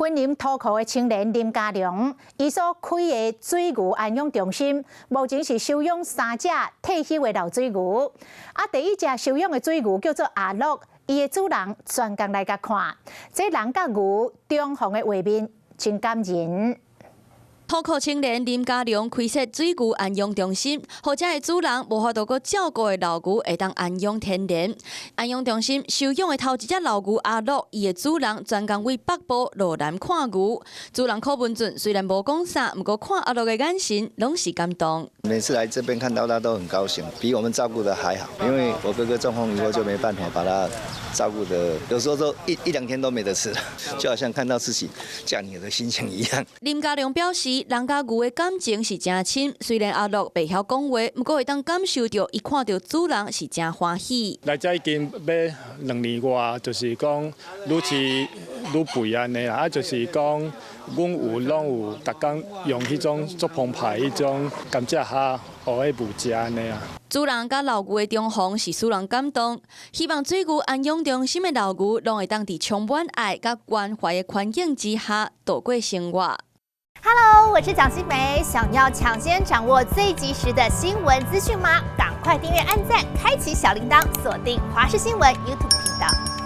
雲林塗埔的青年林家良，伊所開的水牛安養中心，目前是收養三隻退休的老水牛。啊，第一隻收養的水牛叫做阿樂，伊的主人專工來共看，這人佮牛重逢的畫面真感人。塗埔青年林家良開設水牛安養中心，予遮的主人無法度閣照顧的老牛會當安養天年。安養中心收養的頭一隻老牛阿樂，伊的主人專工為北部落南看牛。主人柯文俊雖然無講啥，毋過看阿樂的眼神攏是感動。每次來這邊看到他都很高興，比我們照顧得還好。因為我哥哥中風以後就沒辦法把他照顧得，有時候都一兩天都沒得吃，就好像看到自己家女兒的心情一樣。林家良表示，人佮牛的感情是誠深，雖然阿樂袂曉講話，毋過會當感受著伊看著主人是誠歡喜。來遮已經欲2年外，就是講愈飼愈肥按呢啦，啊，就是講阮有攏有逐工用彼種足澎湃彼種甘蔗蝦予彼牛食按呢啊。主人佮老牛的重逢是使人感動，希望水牛安養中心的老牛攏會當佇充滿愛佮關懷的環境之下度過生活。 Hello，我是蔣新梅，想要搶先掌握最及時的新聞資訊嗎？趕快訂閱、按讚、開啟小鈴鐺，鎖定華視新聞 YouTube 頻道。